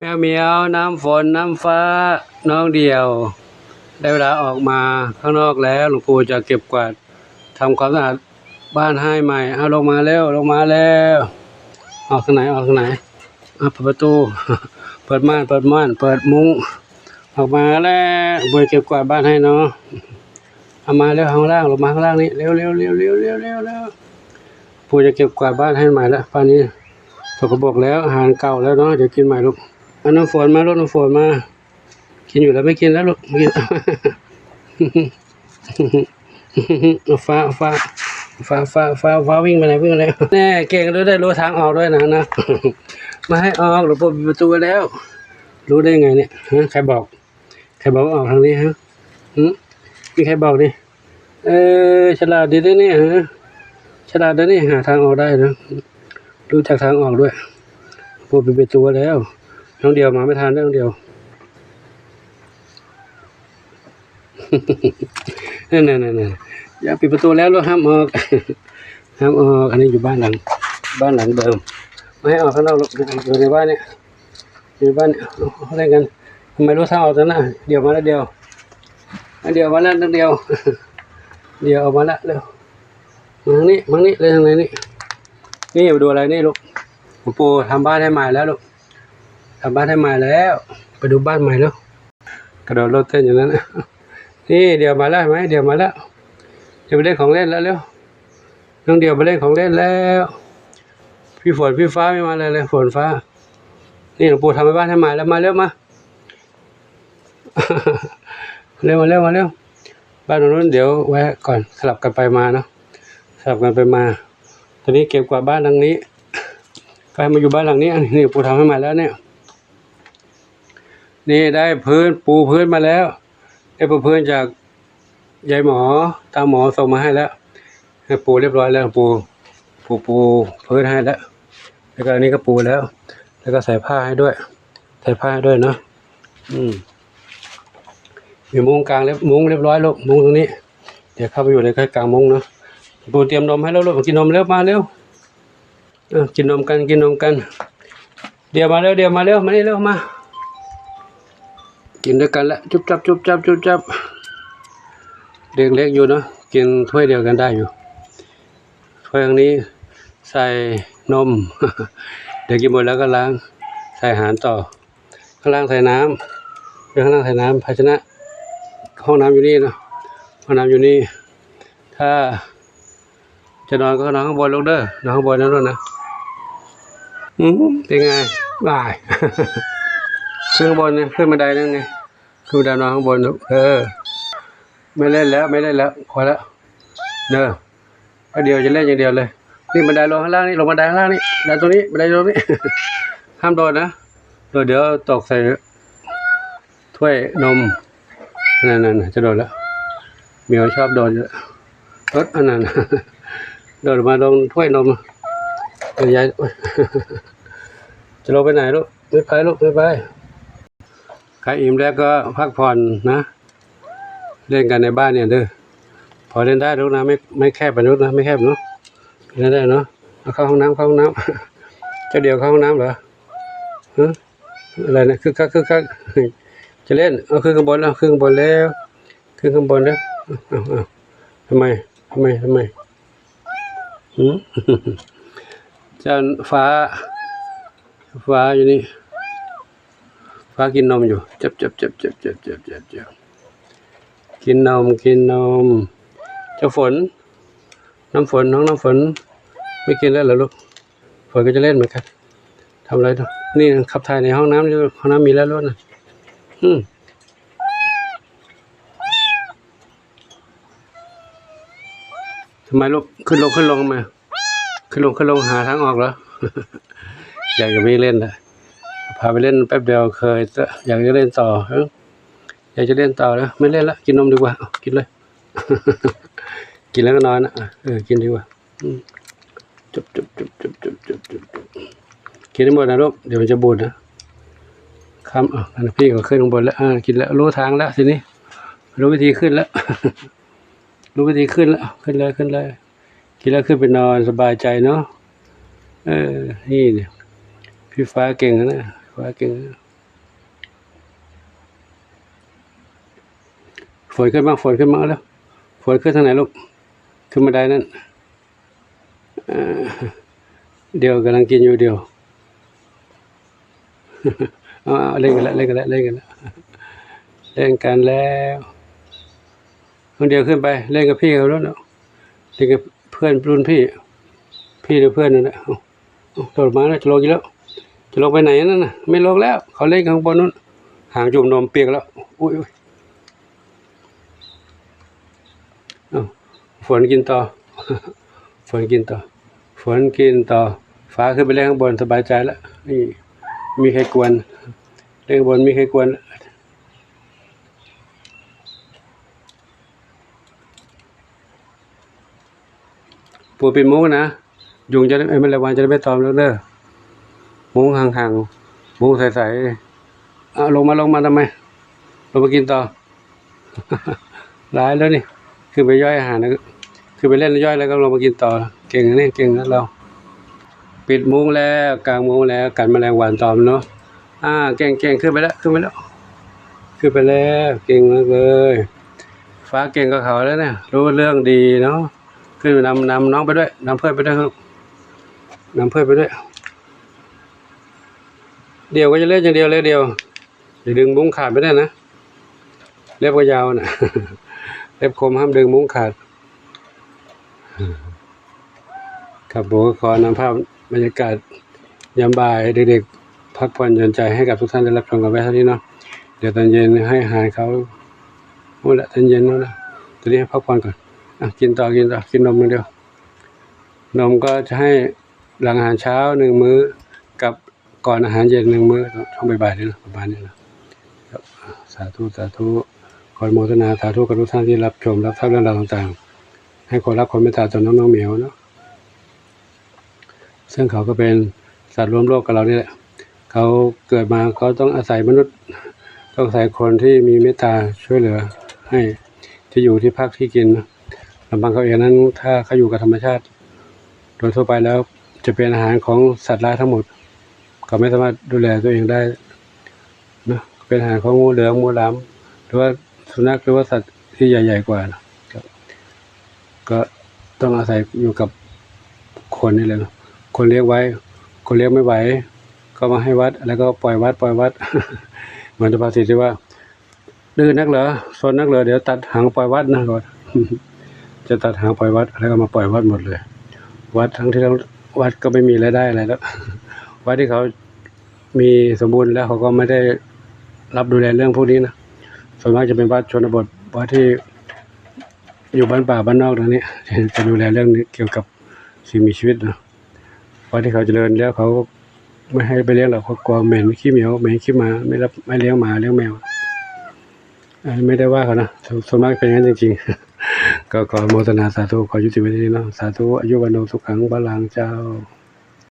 ແມວເໝຍວ ນ້ຳຝົນ ນ້ຳຟ້າ ນ້ອງດ່ຽວ ໄດ້ເວລາອອກມາຂ້າງນອກແລ້ວ. ຫຼວງປູ່ຈະເກັບກວາດ ທຳຄວາມສະອາດບ້ານໃຫ້ໃໝ່. ເອົາ ລົງມາແລ້ວ ລົງມາແລ້ວ. ອອກທາງໃນ? ອອກທາງໃນ? ເອົາ ເປີດປະຕູ ເປີດມ່ານ ເປີດມ່ານ ເປີດມຸ້ງ ອອກມາແລ້ວ. ເບິ່ງ ເກັບກວາດບ້ານໃຫ້ເນາະ. ເອົາ ມາແລ້ວ ຂ້າງລ່າງ ລົງມາຂ້າງລ່າງນີ້ ເລັວໆ ເລັວໆ ເລັວໆ ເລັວໆ. ປູ່ຈະເກັບກວາດບ້ານໃຫ້ໃໝ່ລະ. ບ້ານນີ້ສົກກະປົກແລ້ວ ອາຫານເກົ່າແລ້ວເນາະ. ດຽວກິນໃໝ່ລູກ. ເອົາ ນ້ຳຝົນມາລູກ ນ້ຳຝົນມາ. ກິນຢູ່ແລ້ວ ໄມ່ກິນແລ້ວລູກ ໄມ່ກິນ. ຟ້າ ຟ້າ ຟ້າ ຟ້າ ຟ້າ ວິ່ງໄປໄຫນ ວິ່ງໄປໄຫນ. ແນ່ ເກັ່ງດ້ວຍ ໄດ້ຮູ້ທາງອອກດ້ວຍນະ ນະ. ບໍ່ໃຫ້ອອກ ຫຼື ປົດປະຕູໄວ້ແລ້ວ. ຮູ້ໄດ້ໄງເນຍ ຮະ? ໃຜບອກ? ໃຜບອກວ່າອອກທາງນີ້ ຮະ? ຫື? ມີໃຜບອກນີ້? ເອີ ສະຫຼາດດີເດ້ນີ້ ຮະ? ສະຫຼາດເດ້ນີ້ ຫາທາງອອກໄດ້ນະ. ຮູ້ຈັກທາງອອກດ້ວຍ. ປົດປະຕູໄວ້ແລ້ວ. ນ້ອງດ່ຽວມາໄມ່ທັນເດີ ນ້ອງດ່ຽວ. ນັ້ນໆໆ ຢ່າ ປິດປະຕູແລ້ວລູກ ຫ້າມອອກ ຫ້າມອອກ. ອັນນີ້ຢູ່ບ້ານຫຼັງ ບ້ານຫຼັງເດີມ. ບໍ່ໃຫ້ອອກຂ້າງນອກລູກ ຢູ່ໃນບ້ານນີ້ ຢູ່ໃນບ້ານນີ້. ເອົາ ເອົາ ເຫຼັ້ນກັນ. ທຳໄມຮູ້ທາງອອກແຕ່ນະ? ດ່ຽວມາແລ້ວ ດ່ຽວ ດ່ຽວມາແລ້ວ ດ່ຽວ ດ່ຽວອອກມາແລ້ວ ເລັວ. ມາທາງນີ້ ມາທາງນີ້ ເລີຍທາງໃນນີ້. ນີ້ ມາດູອະໄລນີ້ລູກ. ປູ່ທຳບ້ານໃຫ້ໃໝ່ແລ້ວລູກ ທຳບ້ານໃຫ້ໃໝ່ແລ້ວ. ໄປດູບ້ານໃໝ່ເລັວ. ກະໂດດໂລດເຕັ້ນຢູ່ນັ້ນ. ນີ້ ດຽວມາແລ້ວ ເຫັນໄໝ? ດຽວມາແລ້ວ. ດຽວໄປເຫຼັ້ນຂອງເຫຼັ້ນແລ້ວ ເລັວ. ນ້ອງດຽວໄປເຫຼັ້ນຂອງເຫຼັ້ນແລ້ວ. ພີ່ຝົນ ພີ່ຟ້າ ມາແລ້ວ ເລັວ ຝົນຟ້າ. ນີ້ ຫຼວງປູ່ທຳບ້ານໃຫ້ໃໝ່ແລ້ວ. ມາເລັວ ມາ ເລັວ ມາເລັວ ມາເລັວ. ບ້ານໂນ້ນ ດຽວໄວ້ກ່ອນ ສະຫຼັບກັນໄປມາເນາະ ສະຫຼັບກັນໄປມາ. ຕອນນີ້ເກັບກວາດບ້ານຫຼັງນີ້ ກໍໃຫ້ມາຢູ່ບ້ານຫຼັງນີ້. ອັນນີ້ປູ່ທຳໃຫ້ໃໝ່ແລ້ວນີ້. ນີ້ໄດ້ພື້ນ ປູພື້ນມາແລ້ວ. ໄດ້ປູພື້ນຈາກຍາຍໝໍ ຕາໝໍສົ່ງມາໃຫ້ແລ້ວ. ປູຮຽບຮ້ອຍແລ້ວ ປູ ປູ ປູພື້ນໃຫ້ແລ້ວ. ແລ້ວກໍອັນນີ້ກໍປູແລ້ວ ແລ້ວກໍໃສ່ຜ້າໃຫ້ດ້ວຍ ໃສ່ຜ້າໃຫ້ດ້ວຍເນາະ. ອືມ ມີມຸ້ງກາງ ມຸ້ງຮຽບຮ້ອຍລູກ ມຸ້ງຕົງນີ້. ດຽວເຂົ້າໄປຢູ່ໃນກາງມຸ້ງເນາະ. ປູຕຽມນົມໃຫ້ແລ້ວລູກ ກິນນົມແລ້ວ ມາເລັວ. ເອີ ກິນນົມກັນ ກິນນົມກັນ. ດຽວມາເລັວ ດຽວມາເລັວ ມານີ້ເລັວ ມາ ກິນດ້ວຍກັນລະ ຈຸບຈັບ ຈຸບຈັບ ຈຸບຈັບ. ເດັກເລັກຢູ່ເນາະ ກິນຖ້ວຍດຽວກັນໄດ້ຢູ່. ຖ້ວຍອັນນີ້ໃສ່ນົມ ດຽວກິນໝົດແລ້ວກໍລ້າງ ໃສ່ອາຫານຕໍ່. ຂ້າງລ່າງໃສ່ນ້ຳ ຂ້າງລ່າງໃສ່ນ້ຳ ພາຊະນະ ຫ້ອງນ້ຳຢູ່ນີ້ເນາະ ຫ້ອງນ້ຳຢູ່ນີ້. ຖ້າຈະນອນກໍນອນຂ້າງບົນລູກເດີ ນອນຂ້າງບົນນັ້ນໂລດນະ. ອືມ ເປັນໄງ? ບາຍ ຂຶ້ນຂ້າງບົນນີ້ ຂຶ້ນບັນໄດນັ້ນນີ້ ຂຶ້ນບັນໄດນອນຂ້າງບົນລູກ. ເອີ ໄມ່ເຫຼັ້ນແລ້ວ ໄມ່ເຫຼັ້ນແລ້ວ ພໍແລ້ວເດີ. ດຽວຈະເຫຼັ້ນຢ່າງດຽວເລີຍ. ນີ້ບັນໄດລົງຂ້າງລ່າງນີ້ ລົງບັນໄດຂ້າງລ່າງນີ້ ບັນໄດຕົງນີ້ ບັນໄດຕົງນີ້. ຫ້າມໂດດນະ ໂດດດຽວຕົກໃສ່ຖ້ວຍນົມ. ນັ້ນໆ ຈະໂດດແລ້ວ. ໝຽວຊອບໂດດຢູ່ແລ້ວ. ລົດອັນນັ້ນ ໂດດມາລົງຖ້ວຍນົມ. ເອີ ຢາຍ ຈະລົງໄປໄຫນລູກ? ໄປ ໄປລູກ ໄປ ໄປ. ໃກ້ອີ່ມແລ້ວກໍພັກຜ່ອນນະ. ເຫຼັ້ນກັນໃນບ້ານນີ້ເດີ. ພໍເຫຼັ້ນໄດ້ລູກນະ ໄມ່ ໄມ່ແຄບໄປລູກນະ ໄມ່ແຄບເນາະ. ເຫຼັ້ນໄດ້ເນາະ. ເອົາ ເຂົ້າຫ້ອງນ້ຳ ເຂົ້າຫ້ອງນ້ຳ. ເຈົ້າດຽວເຂົ້າຫ້ອງນ້ຳເຫຼື? ຮະ? ອະໄລນະ? ຄຶກຄັກ ຄຶກຄັກ. ຈະເຫຼັ້ນ. ເອົາ ຂຶ້ນຂ້າງບົນແລ້ວ ຂຶ້ນຂ້າງບົນແລ້ວ. ຂຶ້ນຂ້າງບົນເດີ. ເອົາ ເອົາ ເອົາ. ທຳໄມ? ທຳໄມ? ທຳໄມ? ຫື? ຈັນຟ້າ ຟ້າຢູ່ນີ້ ຟ້າກິນນົມຢູ່. ຈັບ ຈັບ ຈັບ ຈັບ ຈັບ ຈັບ ຈັບ ຈັບ. ກິນນົມ ກິນນົມ. ເຈົ້າຝົນ ນ້ຳຝົນ ນ້ອງນ້ຳຝົນ ໄມ່ກິນແລ້ວເຫຼືລູກ? ຝົນກໍຈະເຫຼັ້ນເໝືອນກັນ. ທຳອະໄລ? ນີ້ ຂັບຖ່າຍໃນຫ້ອງນ້ຳຢູ່. ຫ້ອງນ້ຳມີແລ້ວໂລດນະ. ຫື? ທຳໄມລູກ? ຂຶ້ນລົງ ຂຶ້ນລົງທຳໄມ? ຂຶ້ນລົງ ຂຶ້ນລົງ ຫາທາງອອກເຫຼື? ຢາກຈະໄປເຫຼັ້ນລະ ພາໄປເຫຼັ້ນແປັບດຽວ ເຄີຍ ຢາກຈະເຫຼັ້ນຕໍ່. ຫື? ຢາກຈະເຫຼັ້ນຕໍ່ເນາະ. ໄມ່ເຫຼັ້ນລະ ກິນນົມດີກວ່າ. ເອົາ ກິນເລີຍ. ກິນແລ້ວກໍນອນນະ. ເອີ ກິນດີກວ່າ. ອືມ ຈຸບ ຈຸບ ຈຸບ ຈຸບ ຈຸບ ຈຸບ ຈຸບ. ກິນໃຫ້ໝົດນະລູກ ດຽວມັນຈະບູດນະ. ຄຳ ເອົາ ອັນນັ້ນ ພີ່ກໍຂຶ້ນຂ້າງບົນແລ້ວ. ອ່າ ກິນແລ້ວ ຮູ້ທາງແລ້ວທີນີ້ ຮູ້ວິທີຂຶ້ນແລ້ວ ຮູ້ວິທີຂຶ້ນແລ້ວ. ຂຶ້ນເລີຍ ຂຶ້ນເລີຍ. ກິນແລ້ວຂຶ້ນໄປນອນສະບາຍໃຈເນາະ. ເອີ ນີ້ ພີ່ຟ້າເກັ່ງນະ ຟ້າເກັ່ງ. ຝົນຂຶ້ນມາ ຝົນຂຶ້ນມາແລ້ວ. ຝົນຂຶ້ນທາງໃດລູກ? ຂຶ້ນບັນໄດນັ້ນ. ເອີ ດຽວກຳລັງກິນຢູ່ ດຽວ. ເອົາ ເອົາ ຫຼິ້ນກັນແລ້ວ ຫຼິ້ນກັນແລ້ວ ຫຼິ້ນກັນແລ້ວ ຫຼິ້ນກັນແລ້ວ. ນ້ອງດຽວຂຶ້ນໄປ ຫຼິ້ນກັບພີ່ເຂົາໂລດເນາະ ຫຼິ້ນກັບເພື່ອນລຸ້ນພີ່ ພີ່ຫຼືເພື່ອນນັ້ນແຫຼະ. ເອົາ ເອົາ ໂດດມາແລ້ວ ຈະລົງອີກແລ້ວ ຈະລົງໄປໄຫນນັ້ນນະ? ໄມ່ລົງແລ້ວ ເຂົາຫຼິ້ນກັນຂ້າງບົນນັ້ນ ຫາງຈຸ່ມນົມປຽກແລ້ວ. ອຸ້ຍ ອຸ້ຍ. ເອົ້າ ຝົນກິນຕໍ່ ຝົນກິນຕໍ່ ຝົນກິນຕໍ່. ຟ້າຂຶ້ນໄປເຫຼັ້ນຂ້າງບົນ ສະບາຍໃຈລະ ນີ້ ມີໃຜກວນ ເຫຼັ້ນຂ້າງບົນ ມີໃຜກວນ. ປູປິດມຸ້ງນະ ຍຸງຈະໄດ້ ແມງລະວັນຈະໄດ້ໄມ່ຕອມແລ້ວເດີ. ມຸ້ງຫາງໆ ມຸ້ງໃສໆ. ເອົາ ລົງມາ ລົງມາທຳໄມ? ລົງມາກິນຕໍ່. ຫຼາຍແລ້ວນີ້ ຂຶ້ນໄປຍ່ອຍອາຫານ ຂຶ້ນໄປຫຼິ້ນຍ່ອຍແລ້ວກໍລົງມາກິນຕໍ່. ເກັ່ງນີ້ ເກັ່ງແລ້ວ ປິດມຸ້ງແລ້ວ ກາງມຸ້ງແລ້ວ ກັນແມງລະວັນຕອມເນາະ. ອ່າ ເກັ່ງໆ ຂຶ້ນໄປແລ້ວ ຂຶ້ນໄປແລ້ວ ຂຶ້ນໄປແລ້ວ ເກັ່ງມາກເລີຍ. ຟ້າເກັ່ງກວ່າເຂົາແລ້ວນະ ຮູ້ເລື່ອງດີເນາະ. ຂຶ້ນນຳ ນຳນ້ອງໄປດ້ວຍ ນຳເພື່ອນໄປດ້ວຍລູກ ນຳເພື່ອນໄປດ້ວຍ. ດຽວກໍຈະເຫຼັ້ນຢ່າງດຽວເລີຍ ດຽວ ຢ່າດຶງມຸ້ງຂາດໄປແດ່ນະ ເລັບກໍຍາວນະ ເລັບຄົມ ຫ້າມດຶງມຸ້ງຂາດ. ຄັບ ກໍຂໍນຳພາບບັນຍາກາດຍາມບ່າຍ ເດັກໆ ພັກຜ່ອນຢ່ອນໃຈໃຫ້ກັບທຸກທ່ານໄດ້ຮັບຊົມກັນໄວ້ເທົ່ານີ້ເນາະ. ດຽວຕອນເຢັນໃຫ້ອາຫານເຂົາ ໂອ້ ລະ ຕອນເຢັນໂນ່ນນະ ຕອນນີ້ໃຫ້ພັກຜ່ອນກ່ອນ. ອ່ະ ກິນຕໍ່ ກິນຕໍ່ ກິນນົມຢ່າງດຽວ. ນົມກໍຈະໃຫ້ຫຼັງອາຫານເຊົ້າໜຶ່ງມື້ ກັບກ່ອນອາຫານເຢັນໜຶ່ງມື້ ຊ່ວງບ່າຍໆນີ້ນະ ປະມານນີ້ນະ. ສາທຸ ສາທຸ ຂໍອະນຸໂມທະນາສາທຸກັບທຸກທ່ານທີ່ຮັບຊົມ ຮັບຊາບເລື່ອງລາວຕ່າງໆ ໃຫ້ຄວາມຮັກຄວາມເມດຕາຕໍ່ນ້ອງໆ ເໝວເນາະ. ເຊິ່ງເຂົາກໍເປັນສັດຮ່ວມໂລກກັບເຮົານີ້ແຫຼະ. ເຂົາເກີດມາ ເຂົາຕ້ອງອາໄສມະນຸດ ຕ້ອງອາໄສຄົນທີ່ມີເມດຕາຊ່ວຍເຫຼືອໃຫ້ທີ່ຢູ່ທີ່ພັກທີ່ກິນ. ລຳພັງເຂົາເອງນັ້ນ ຖ້າເຂົາຢູ່ກັບທຳມະຊາດ ໂດຍທົ່ວໄປແລ້ວຈະເປັນອາຫານຂອງສັດຮ້າຍທັງໝົດ. ເຂົາໄມ່ສາມາດດູແລຕົວເອງໄດ້ເນາະ. ເປັນອາຫານຂອງງູເຫຼືອມ ງູຫຼາມ ຫຼືວ່າສຸນັກ ຫຼືວ່າສັດທີ່ໃຫຍ່ໆກວ່ານະ. ກໍ ກໍຕ້ອງອາໄສຢູ່ກັບຄົນນີ້ແຫຼະເນາະ. ຄົນລ້ຽງໄວ້ ຄົນລ້ຽງໄມ່ໄຫວ ກໍມາໃຫ້ວັດ ແລ້ວກໍປ່ອຍວັດ ປ່ອຍວັດ. ເໝືອນສຸພາສິດທີ່ວ່າ ດື້ນັກເຫຼືອ ສົນນັກເຫຼືອ ດຽວຕັດຫາງປ່ອຍວັດນະ. ຈະຕັດຫາງປ່ອຍວັດ ແລ້ວກໍມາປ່ອຍວັດໝົດເລີຍ. ວັດທັງທີ່ ວັດກໍໄມ່ມີລາຍໄດ້ອະໄລແລ້ວ. ວັດທີ່ເຂົາມີສົມບູນແລ້ວ ເຂົາກໍໄມ່ໄດ້ຮັບດູແລເລື່ອງພວກນີ້ນະ. ສ່ວນມາກຈະເປັນວັດຊົນນະບົດ ວັດທີ່ຢູ່ບ້ານປ່າບ້ານນອກນັ້ນນີ້ ຈະດູແລເລື່ອງກ່ຽວກັບສິ່ງມີຊີວິດເນາະ. ວັດທີ່ເຂົາຈະເລີນແລ້ວ ເຂົາບໍ່ໃຫ້ໄປລ້ຽງແລ້ວ ເຂົາກໍເໝັນຂີ້ໝຽວ ເໝັນຂີ້ໝາ ໄມ່ຮັບ ໄມ່ລ້ຽງໝາລ້ຽງແມວ. ອັນນີ້ໄມ່ໄດ້ວ່າເຂົານະ ສ່ວນ ສ່ວນມາກເປັນຢ່າງນັ້ນຈິງໆ. ກໍຂໍອະນຸໂມທະນາສາທຸ ຂໍຍຸຕິໄວ້ເທົ່ານີ້ເນາະ. ສາທຸ ອາຍຸວັນໂນ ສຸຂັງ ພະລັງ ເຈົ້າ.